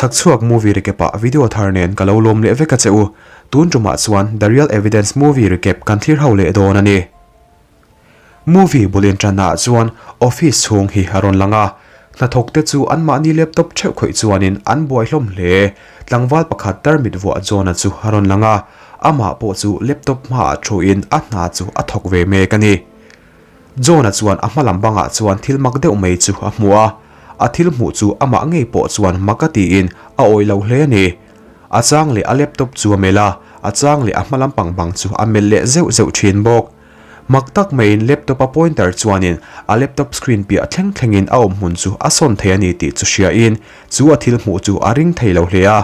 Chhakchhuak movie recap ah video thar nen ka lo lawm leh vek a che u. Tun tumah chuan The Real Evidence movie recap kan thlir ho leh dawn a ni. Movie bul inṭanna ah chuan office chhung hi a rawn lang a. Hnathawk te chu anmahni laptop theuh khawih chuanin an buai hlawm hle. Tlangval pakhat tarmit vuah John-a chu a rawn lang a, amah pawh chu laptop hmaah thuin a hna chu a thawk ve mek a ni. John-a chuan a hma lam bangah chuan thil mak deuh mai chu a hmu a, a thil hmuh chu amah ngei pawh chuan mak a tiin a awih lo hle a ni. A chang leh a laptop chu a melh a, a chang leh a hma lam pang bang chu a melh leh zeuh zeuh thin bawk. Mak tak maiin laptop a pointer chuanin a laptop screen piah thleng thlengin a awm hmun chu a sawn thei a ni tih chu hriain chu a thil hmuh chu a ring thei lo hle a.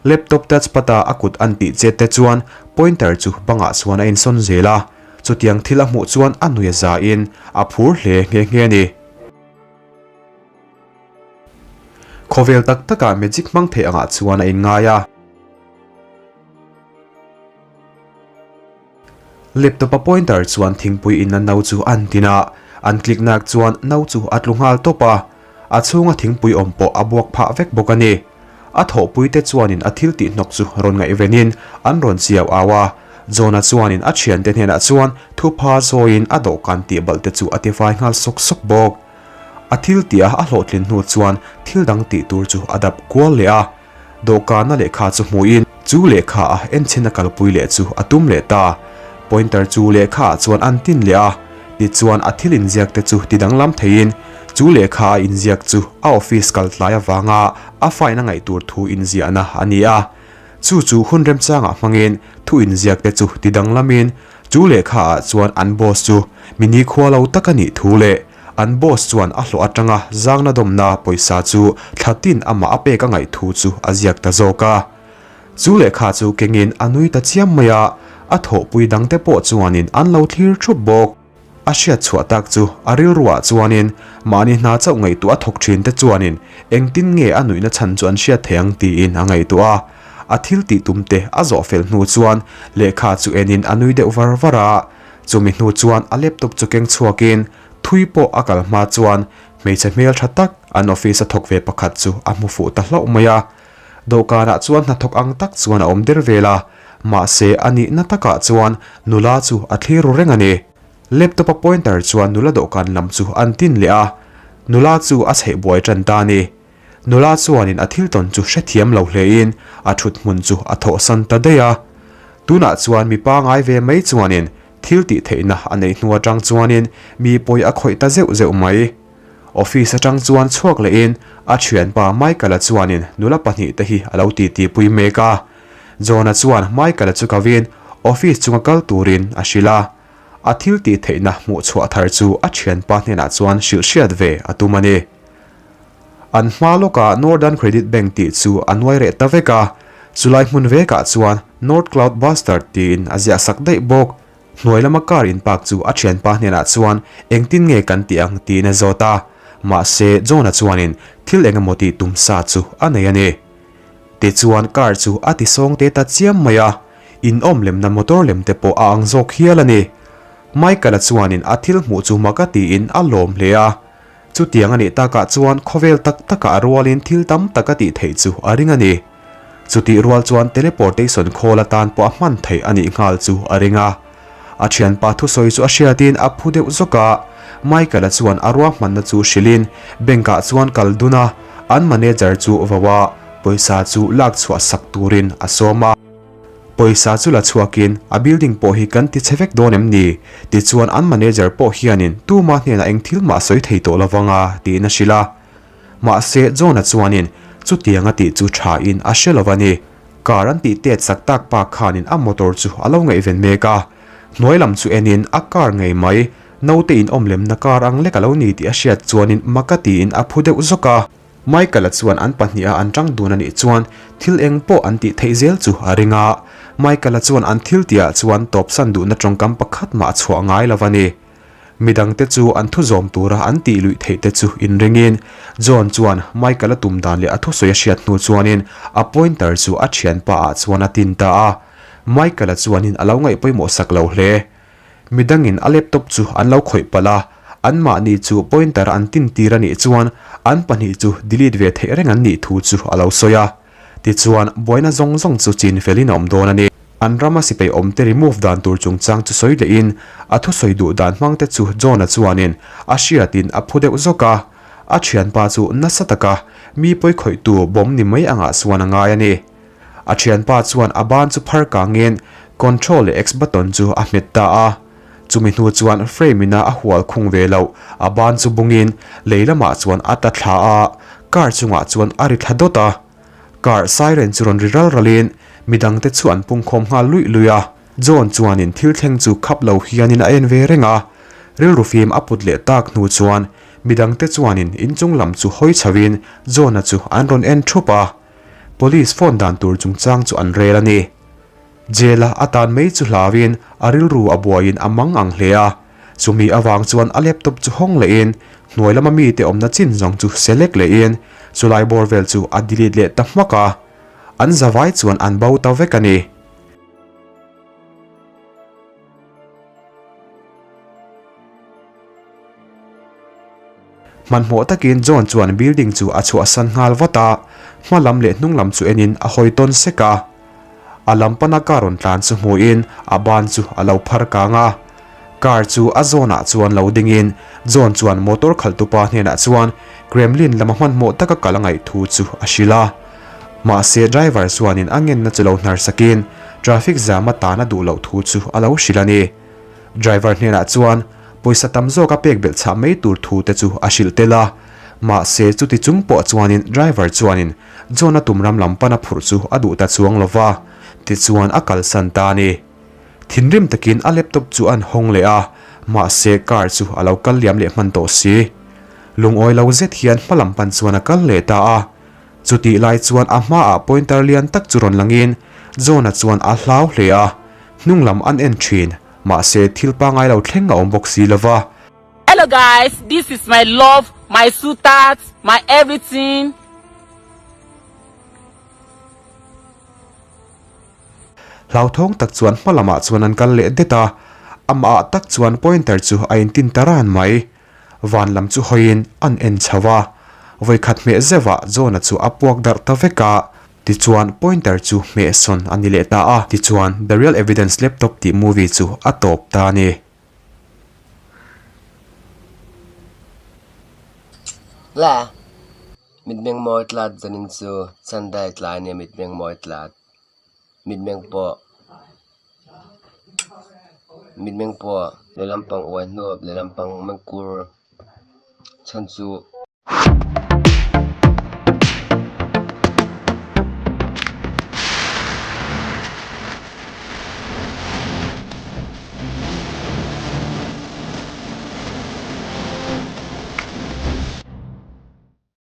Laptop touchpad a a kut an tih chet te chuan pointer chu bangah chuan a insawn zel a. Chutiang thil a hmuh chuan a nui a zain a phur hle nghe nghe a ni. Khawvel tak takah magic hmang theih angah chuan a inngai a. Laptop a pointer chuan thingpui in a no chu an tin a, an click nak chuan no chu a tlu nghal tawp a, a chhunga thingpui awm pawh a buak phah vek bawk a ni. A thawhpui te chuanin a thil tih hnawk chu rawn ngaihvenin an rawn chiau au a, John-a chuanin a thiante hnenah chuan thupha zawiin a dawhkan tih balh te chu a tifai nghal sawk sawk bawk. A thil tih a a hlawhtlin hnu chuan thil dang tih tur chu a dap kual leh a. Dawhkana lehkha chu hmuhin chu lehkha a enchhin a kalpui leh chu a tum leh ta. Pointer chu lehkha ah chuan an tin leh a, tichuan a thil inziak te chu ti danglam theiin chu lehkha a inziak chu a office kal tlai avanga a fine a ngaih tur thu inziahna a ni a. Chu chu hun remchangah hmangin thu inziak te chu ti danglamin chu lehkha ah chuan an boss chu mi nikhua lo tak a nih thu leh An boss chuan a hlawh atanga zangna dawmna pawisa chu thla tin amah a pek a ngaih thu chu a ziak ta zawk a. Chu lehkha chu kengin a nui ta chiam mai a, a thawhpui dangte pawh chuanin an lo thlir thup bawk. A hriat chhuah tak chu a rilruah chuanin mahni hna chauh ngaihtuah a thawk thin te chuanin engtin nge a nuihna chhan chu an hriat thei ang tiin a ngaihtuah a. A thil tih tum te a zawh fel hnu chuan lehkha chu enin a nui deuh var var a. Chumi hnu chuan a laptop chu keng chhuakin thui pawh a kal hma chuan hmeichhe hmel tha tak an office a thawk ve pakhat chu a hmu fuh ta hlauh mai a. Dawhkanah chuan hnathawk ang tak chuan a awm der vel a, mahse a nihna takah chuan nula chu a thlir ru reng a ni. Laptop a pointer chuan nula dawhkan lam chu an tin leh a, nula chu a chheih buai tan ta a ni. Nula chuanin a thil tawn chu hrethiam lo hlein a thut hmun chu a thawhsan ta daih a. Tunah chuan mi pangai ve mai chuanin thil tih theihna a neih hnu atang chuanin mi pawi a khawih ta zeuh zeuh mai. Office atang chuan chhuak lehin a thianpa Michael-a chuanin nula pahnihte hi a lo titi pui mek a. John-a chuan Michael-a chu kavin office chunga kal turin a hrilh a. A thil tih theihna hmuh chhuah thar chu a thianpa hnenah chuan hrilh hriat ve a tum a ni. An hma lawkah Northern Credit Bank tih chu a nuai reh ta vek a, chulai hmun vekah chuan North Cloud Bastard tiin a ziah sak daih bawk. Hnuai lama car in park chu a thianpa hnenah chuan engtin nge kan tih ang tiin a zawt a, mahse John-a chuanin thil eng emaw tih tum sa chu a nei a ni. Tichuan car chu a ti sawng te ta chiam mai a, in awm lemna motor lem te pawh a ang zawk hial a ni. Michael-a chuanin a thil hmuh chu mak a tiin a lawm hle a. Chutiang a nih takah chuan khawvel tak takah a rualin thil tam tak a tih theih chu a ring a ni. Chutih rual chuan teleportation khawl atan pawh a hman theih a nih nghal chu a ring a. A thianpa thusawi chu a hriatin a phu deuh zawk a, Michael-a chuan a ruahmanna chu hrilhin bank-ah chuan kal dun a, an manager chu vo a, pawisa chu lak chhuah sak turin a sawm a. Pawisa chu la chhuakin a building pawh hi kan ti chhe vek dawn em ni? Tichuan an manager pawh hianin tuma hnenah eng thil mah sawi thei tawh lovang a tiin a hrilh a. Mahse John-a chuanin chutiang a tih chu thain a hre lo a ni. Car an tih tet sak tak pa khanin a motor chu a lo ngaihven mek a. Hnuai lam chu enin a car ngei mai, naute in awm lemna car ang lek a lo ni tih a hriat chuanin mak a tiin a phu deuh zawk a. Michael-a chuan an pahniha an tang dun a nih chuan thil eng pawh an tih theih zel chu a ring a. Michael-a chuan an thil tihah chuan tawpsan duhna tawngkam pakhat mah a chhuah ngai lo a ni. Midangte chu an thu zawm tura an tih luih theih te chu inringin John chuan Michael-a tum dan leh a thusawi a hriat hnu chuanin a pointer chu a thianpa ah chuan a tin ta a. Michael-a chuanin a lo ngaih pawimawh sak lo hle. Midangin a laptop chu an lo khawih palh a, Anmahni chu pointer an tintir a nih chuan an pahnih chu delete ve theih reng an nih thu chu a lo sawi a. Tichuan, buaina zawng zawng chu chin felin a awm dawn a ni. An rama sipai awmte remove dan tur chungchang chu sawi lehin a thusawi duh dan hmangte chu John-a chuanin a hriatin a phu deuh zawk a. A thianpa chu nasa taka mi pawikhawihtu bawm ni mai angah chuan a ngai a ni. A thianpa chuan a ban chu phar kangin Control leh X button chu a hmet ta a. Chumi hnu chuan frame ina a hual khung ve loh a ban chu bungin lei lamah chuan a ta thla a, car chungah chuan a ri thla dawt a. Car siren chu rawn ri ral ralin midangte chu an pungkhawm nghal luih luih a. John chuanin thil thleng chu khap lo hianin a en ve reng a, rilru fim a put leh tak hnu chuan midangte chuanin inchung lam chu hawi chhoin John-a chu an rawn en thup a. Police phone dan tur chungchang chu an rel a ni. Jail-a a tan mai chu hlauin a rilru a buaiin a mang ang hle a. Chumi avang chuan a laptop chu hawng lehin hnuai lama mite awmna chin zawng chu select lehin chulai bawr vel chu a delete leh ta hmak a. An zavai chuan an bo ta vek a ni. Hmanhmawh takin John chuan building chu a chhuahsan nghal vat a, hma lam leh hnung lam chu enin a hawi tawn sek a. A lam pana car rawn tlan chu hmuhin a ban chu a lo phar kang a. Car chu a zawnah chuan lo dingin John chuan motor khalhtupa hnenah chuan Kremlin lama hmanhmawh taka kal a ngaih thu chu a hrilh a. Mahse driver chuanin a ngenna chu lo hnar sakin traffic jam atan a duh loh thu chu a lo hrilh a ni. Driver hnenah chuan pawisa tam zawk a pek belh chhah mai tur thu te chu a hrilh tel a, mahse chuti chung pawh chuanin driver chuanin John-a tum ram lam pana phurh chu a duh ta chuang lo va, tichuan a kalsan ta a ni. Thinrim takin a laptop chu a an hawng leh a, mahse car chu a lo kal liam leh hman tawh si. Lungawi lo zet hian hma lam pan chuan a kal leh ta a, chutih lai chuan a hmaah pointer lian tak chu rawn langin John-a chuan a hlau hle a, Hnung lam an en thin, mahse thil pangai lo thleng a awm bawk si lo va. Hello guys, this is my love, my sweetheart, my everything. Hlauthawng tak chuan hma lamah chuan an kal leh det a, amah ah tak chuan pointer chu a intin ta ran mai. Van lam chu hawiin an en chho a, vawikhat hmeh zeuhah John-a chu a puak darh ta vek a, Tichuan pointer chu hmehsawn a ni leh ta a. Tichuan The Real Evidence Laptop tih movie chu a tawp ta a ni. La, mitmeng mawi tlat zanin chu Sunday tlai nia mitmeng mawi tlat, mitmeng pawh mitmeng pawh lehlam pang uai hnuap lehlam pang mengkur chhan chu.